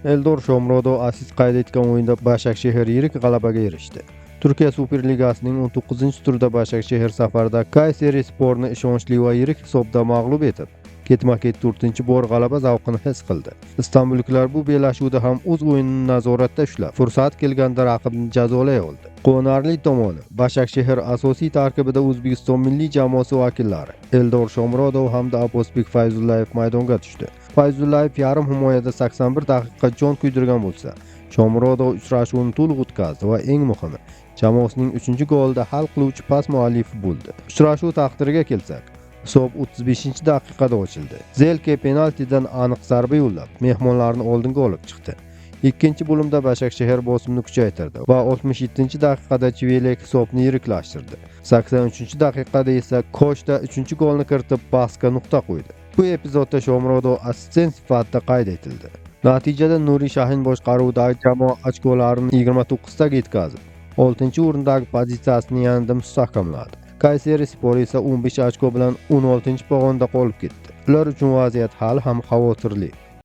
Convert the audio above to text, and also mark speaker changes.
Speaker 1: Eldor Shomurodov assist qayd etgan o'yinda Bashakshehir yirik g'alabaga erishdi. Turkiya Superligasining 19-turida Bashakshehir safarda Kayserisporni ishonchli va yirik hisobda mag'lub etib, ketma-ket 4-bor g'alaba zavqini his qildi. Istanbulliklar bu bellashuvda ham o'z o'yinini nazoratda ushlab, fursat kelganda raqibni jazolay oldi. Quvonarli tomoni, Bashakshehir asosiy tarkibida O'zbekiston milliy jamoasi vakillari Eldor Shomurodov hamda Abbosbek Fayzullayev maydonga tushdi. Fayzullayev yarim himoyada 81 daqiqa jon kuydirgan bo'lsa, Shomurodov uchrashuvni to'liq o'tkazdi va eng muhimi, jamoasining 3-golida hal qiluvchi pas muallifi bo'ldi. Uchrashuv taqdiriga kelsak, hisob 35-daqiqada ochildi. Zelke penaltidan aniq zarba yo'llab, mehmonlarni oldinga olib chiqdi. Ikkinchi bo'limda Bashakshehir bosimni kuchaytirdi va 67-daqiqada Chivelek hisobni yiriklashtirdi. 83-daqiqada esa Koshta 3-golni kiritib, bahsga nuqta qo'ydi. Bu epizodda Shomurodov assistent sifatida qayd etildi. Natijada Nuri Shahin boshqaruvidagi jamoa ochkolarini 29 taga yetkazib, 6-o'rindagi pozitsiyasini yanada mustahkamladi. Kayserispor esa 15 ochko bilan 16-pog'onada qolib ketdi. Ular uchun vaziyat hali ham xavotirli.